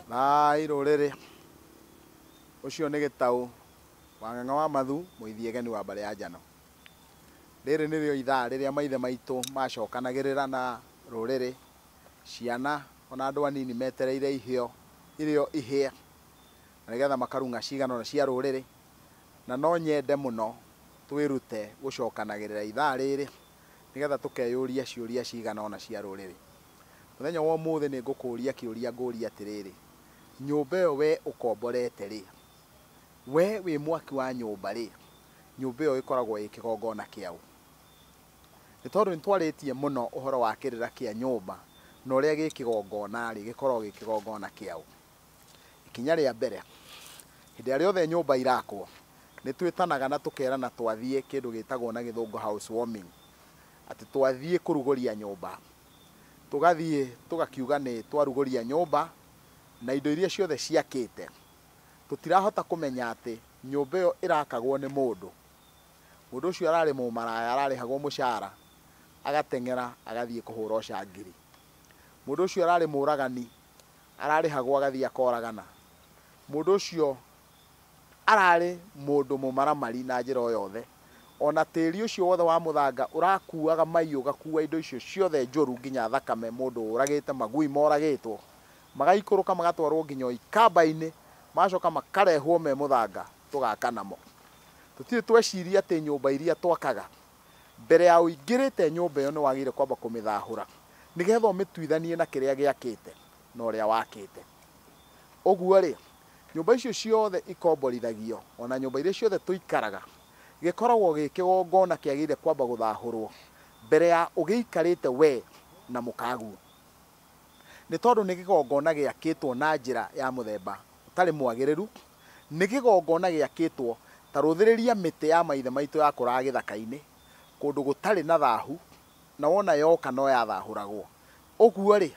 Thai rũrĩrĩ ũcio nĩ gĩtaũ Wang'ang'a wa Mathu mũithiegeni wa mbarĩ ya Njano. Rĩrĩ nĩrĩo ithaa rĩrĩa maithe maitũ macokanagĩrĩra na rũrĩrĩ, ciana ona andũ anini metereire ihĩo irio ihĩe na nĩgetha makarung'a cigana ũna cia rũrĩrĩ. Na no nyende mũno twĩrute gũcokanagĩrĩra ithaa rĩrĩ nĩgetha tũkeyũria ciũria cigana ũna cia rũrĩrĩ. Mũthenya wa ũmũthĩ nĩ ngũkũria kĩũria ngũrie atĩrĩrĩ, nyũmba ĩyo we ũkomborete rĩ, we wĩ mwaki wa nyũmba rĩ, nyũmba ĩyo ĩkoragwo ĩ kĩgongona kĩaũ? Nĩ tondũ nĩ twarĩtie mũno ũhoro wa kĩrĩra kĩa nyũmba na ũrĩa gĩ kĩgongona rĩ, gĩkoragwo gĩ kĩgongona kĩaũ? Ikinya rĩa mbere, hĩndĩ ĩrĩa rĩothe nyũmba irakwo, nĩ twĩtanaga na tũkerana twathiĩ kĩndũ gĩtagwo na gĩthũngũ house warming, atĩ twathiĩ kũrugũria nyũmba. Tũgathiĩ tũgakiuga nĩ twarugũria nyũmba na indo iria ciothe ciakĩte. Tũtirahota kũmenya atĩ nyũmba ĩyo ĩrakagwo nĩ mũndũ. Mũndũ ũcio ararĩ mũmaraya, ararĩhagwo mũcara, agateng'era agathiĩ kũhũra ũcangiri. Mũndũ ũcio ararĩ mũragani, ararĩhagwo agathiĩ akoragana. Mũndũ ũcio ararĩ mũndũ mũmaramari na njĩra o yothe. Ona tĩri ũcio wothe wa mũthanga ũrakuaga mai ũgakua indo icio ciothe njũru nginya thakame mũndũ ũragĩte, magui moragĩtwo, magaikũrũka magatwarwo nginya ikamba-inĩ, magacoka makarehwo me mũthanga tũgaka namo. Tũtirĩ tweciria atĩ nyũmba iria twakaga, mbere ya ũingĩrĩte nyũmba ĩyo nĩ wagĩrĩire kwamba kũmĩthahũra nĩgetha ũmĩtuithanie na kĩrĩa gĩakĩte na ũrĩa wakĩte. Ũguo rĩ, nyũmba icio ciothe ikomborithagio ona nyũmba iria ciothe tũikaraga, gĩkoragwo gĩ kĩgongona kĩagĩrĩire kwamba gũthahũrwo mbere ya ũgĩikarĩte we na mũkaguo. Nĩ tondũ nĩ kĩgongona gĩakĩtwo na njĩra ya mũthemba ũtarĩ mwagĩrĩru, nĩ kĩgongona gĩakĩtwo ta rũthĩrĩria mĩtĩ ya maithe maitũ yakũraga gĩthaka-inĩ, kũndũ gũtarĩ na thahu, na wona yoka no yathahũragwo. Ũguo rĩ,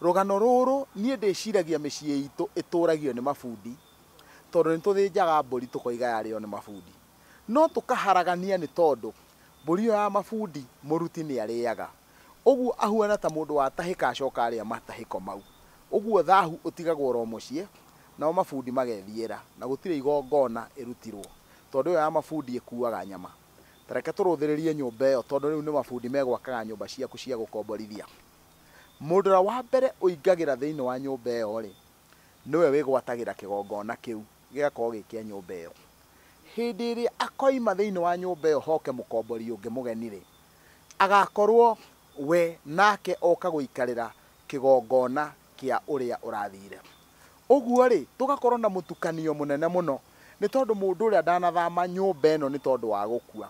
rũgano rũrũ niĩ ndĩciragia mĩciĩ itũ ĩtũragio nĩ mabundi, tondũ nĩ tũthĩnjaga mbũri tũkoiga yarĩo nĩ mabundi. No tũkaharagania nĩ tondũ mbũri ĩyo ya mabundi mũruti nĩ arĩaga. Ũguo ahuana ta mũndũ watahĩka acoka arĩa matahĩko mau. Ũguo thahu ũtigagwo oro mũciĩ, nao mabundi magethiĩra na gũtirĩ igongona ĩrutirwo, tondũ ĩyo ya mabundi ĩkuaga nyama. Ta reke tũrũthĩrĩrie nyũmba ĩyo tondũ rĩu nĩ mabundi megwakaga nyũmba ciaku cia gũkomborithia. Mũndũ ũrĩa wa mbere ũingagĩra thĩinĩ wa nyũmba ĩyo rĩ, nĩwe wĩgwatagĩra kĩgongona kĩu gĩgakorwo gĩ kĩa nyũmba ĩyo. Hĩndĩ ĩrĩa akoima thĩinĩ wa nyũmba ĩyo hoke mũkombori ũngĩ mũgeni rĩ, agakorwo we nake oka gũikarĩra kĩgongona kĩa ũrĩa ũrathire. Ũguo rĩ, tũgakorwo na mũtukanio mũnene mũno, nĩ tondũ mũndũ ũrĩa ndanathama nyũmba ĩno nĩ tondũ wa gũkua.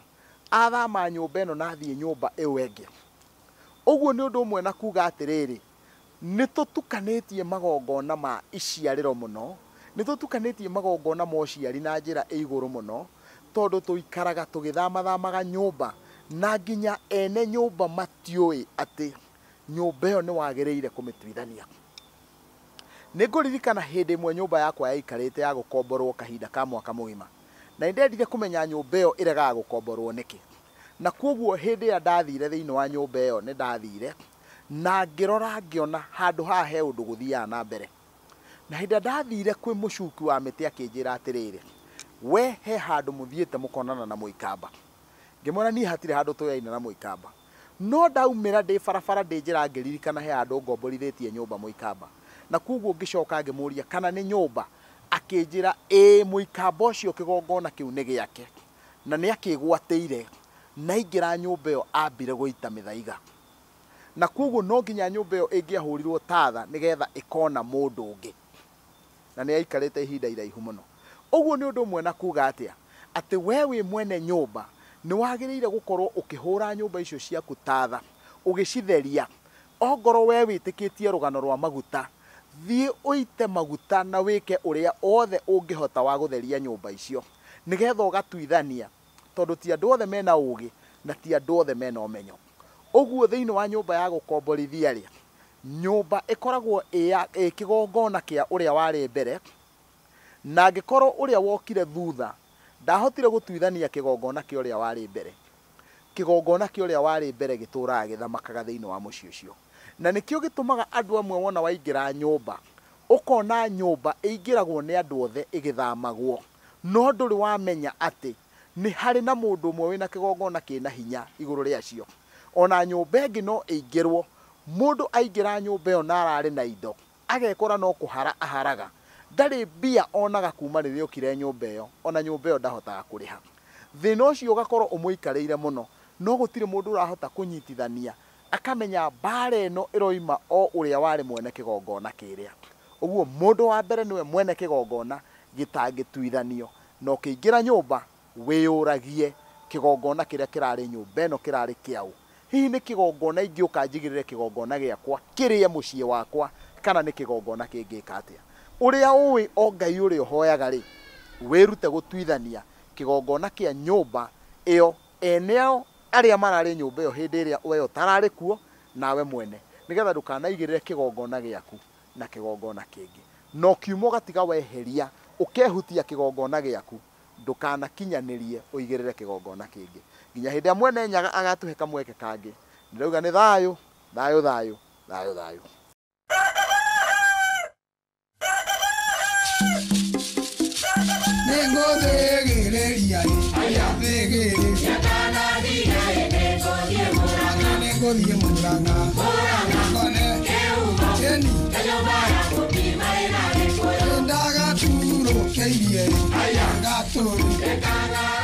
Athama nyũmba ĩno na athiĩ nyũmba ĩyo ĩngĩ. Ũguo nĩ ũndũ ũmwe na kuga atĩrĩrĩ, nĩ tũtukanĩtie magongona ma iciarĩro mũno, nĩ tũtukanĩtie magongona ma ũciari na njĩra ĩ igũrũ mũno, tondũ tũikaraga tũgĩthamathamaga nyũmba, na nginya ene nyũmba matiũĩ atĩ nyũmba ĩyo nĩ wagĩrĩire kũmĩtuithania. Nĩ ngũririkana hĩndĩ ĩmwe nyũmba yakwa yaikarĩte ya gũkomborwo kahinda ka mwaka mũgima, na nĩ ndendire kũmenya nyũmba ĩyo ĩregaga gũkomborwo nĩkĩ. Na kwoguo hĩndĩ ĩrĩa ndathire thĩinĩ wa nyũmba ĩyo nĩ ndathire na ngĩrora ngĩona handũ haha he ũndũ gũthiaga na mbere. Na hĩndĩ ĩrĩa ndathire kwĩ mũcuki wa mĩtĩ akĩnjĩra atĩrĩrĩ, we he handũ mũthiĩte mũkonana na mũikamba. Ngĩmwĩra niĩ hatirĩ handũ tũyaine na mũikamba. No ndaumĩra ndĩ barabara ndĩ njĩra ngĩririkana he handũ ngomborithĩtie nyũmba mũikamba. Na kwoguo ngĩcoka ngĩmũria kana nĩ nyũmba, akĩnjĩra ĩĩ mũikamba ũcio kĩgongona kĩu nĩ gĩake. Na nĩ akĩgwatĩire, na aingĩra nyũmba ĩyo ambire gũita mĩthaiga. Na kwoguo no nginya nyũmba ĩyo ĩngĩahũrirwo tatha nĩgetha ĩkona mũndũ ũngĩ. Na nĩ aikarĩte ihinda iraihu mũno. Ũguo nĩ ũndũ ũmwe na kuga atĩa, atĩ we wĩ mwene nyũmba nĩ wagĩrĩire gũkorwo ũkĩhũra nyũmba icio ciaku tatha, ũgĩcitheria. Ongorwo we wĩtĩkĩtie rũgano rwa maguta, thiĩ ũite maguta na wĩke ũrĩa othe ũngĩhota wa gũtheria nyũmba icio, nĩgetha ũgatuithania, tondũ ti andũ othe mena ũgĩ na ti andũ othe mena ũmenyo. Ũguo thĩinĩ wa nyũmba ya gũkomborithia rĩ, nyũmba ĩkoragwo ĩ kĩgongona kĩa ũrĩa warĩ mbere, na angĩkorwo ũrĩa wokire thutha ndahotire gũtuithania kĩgongona kĩa ũrĩa warĩ mbere, Kĩgongona kĩa ũrĩa warĩ mbere gĩtũraga gĩthamakaga thĩinĩ wa mũciĩ ũcio. Na nĩkĩo gĩtũmaga andũ amwe wona waingĩra nyũmba, ũkona nyũmba ĩingĩragwo nĩ andũ othe ĩgĩthamagwo, no ndũrĩ wamenya atĩ nĩ harĩ na mũndũ ũmwe wĩna kĩgongona kĩna hinya igũrũ rĩacio. Ona nyũmba ĩngĩ no ĩingĩrwo, mũndũ aingĩra nyũmba ĩyo na ararĩ na indo, agekora no kũhara aharaga. Ndarĩ mbia onaga kuma rĩrĩa okire nyũmba ĩyo, ona nyũmba ĩyo ndahotaga kũrĩha. Thĩna ũcio ũgakorwo ũmũikarĩire mũno, no gũtirĩ mũndũ ũrahota kũnyitithania akamenya mbara ĩno ĩroima o ũrĩa warĩ mwene kĩgongona kĩrĩa. Ũguo mũndũ wa mbere nĩwe mwene kĩgongona gĩtangĩtuithanio. Na ũkĩingĩra nyũmba wĩyũragie kĩgongona kĩrĩa kĩrarĩ nyũmba ĩno kĩrarĩ kĩaũ. Hihi nĩ kĩgongona ingĩũka njigĩrĩre kĩgongona gĩakwa kĩrĩe mũciĩ wakwa, kana nĩ kĩgongona kĩngĩka atĩa? Ũrĩa ũĩ o Ngai ũrĩa ũhoyaga rĩ, wĩrute gũtuithania kĩgongona kĩa nyũmba ĩyo, ene ao arĩa mararĩ nyũmba ĩyo hĩndĩ ĩrĩa we ũtararĩ kuo nawe mwene, nĩgetha ndũkanaigĩrĩre kĩgongona gĩaku na kĩgongona kĩngĩ. Na ũkiuma ũgatiga weheria ũkehutia kĩgongona gĩaku, ndũkanakinyanĩrie ũigĩrĩre kĩgongona kĩngĩ nginya hĩndĩ ĩrĩa mwene Nyaga agatũhe kamweke kangĩ. Ndĩrauga nĩ thayũ, thayũ, thayũ, thayũ, thayũ. Nĩngũthĩgĩrĩria thĩgĩrĩria nĩngũthiĩ Mũrang'a ngone ĩni ndagaturũkĩirie gatũrĩ.